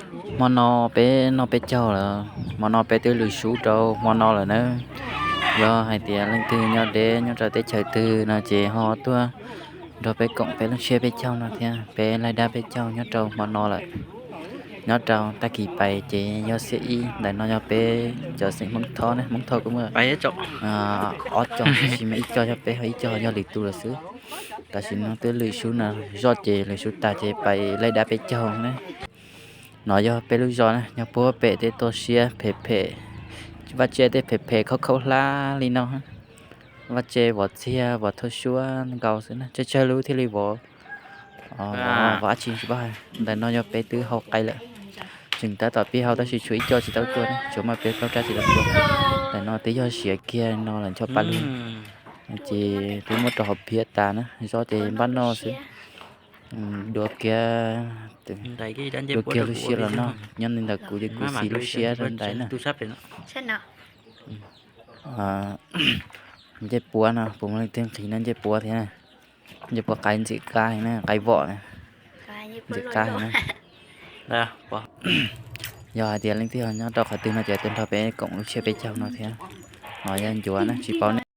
Hmo no peb noj peb caug lawm, hmo no peb twb lwm sub rau hmo no lawm na. Yog hais tias leej twg nyob deb nyob rau teb chaws twg no ces ho tuaj nrog peb koom peb lub tsiab peb caug no thiab, peb laij dab peb caug nyob rau hmo no lawm. Nyob rau tag kis pais ces yog xiab ib, ntawm no yog peb cov xeem Hmoob Thoj ne, Hmoob Thoj kuj muaj ob co, tab sis mas ib co yog peb ho ib co yog lwm tus lawm xwb. Tam sim no twb lwm sub no, zoj ces lwm sub tag ces pais laij dab peb caug ne. No yog peb lub zos na, nyob puag pem tej toj siab phem phem, vaj tse tej phem phem khaub khaub hlab li no. Vaj tse vov txiag vov thauj suab nkaus xwb na, tsawg tsawg lub thiaj li vov, vov dab tsi tsis paub. Ntawm no yog peb twb hau qai lawm, tseem tab tom pib hau tab sis tshuav ib co tsis tau tuaj ne, tshuav mas peb plaub rab tsis tau tuaj. Ntawm no twb yog siav kiag no lawm ncho pa lug, ces twb muab rau hauv phiab tas na, zoj ces npaj noj xwb. Dua kiag, dua kiag lub siab los noj, nyob li ntawm kuv ces kuv xis lub siab rau nraim na. Ncej puab no puas muaj leej twg nqhis no, ncej puab thiab, ncej puab qaib ntxim qab heev na, qaib vom na, ntxim qab heev na. Yog hais tias leej twg nyob rau qhov twg no ces tuaj nrog peb koom lub tsiab peb caug no thiab. No yog ncuav na, tsis paub ne.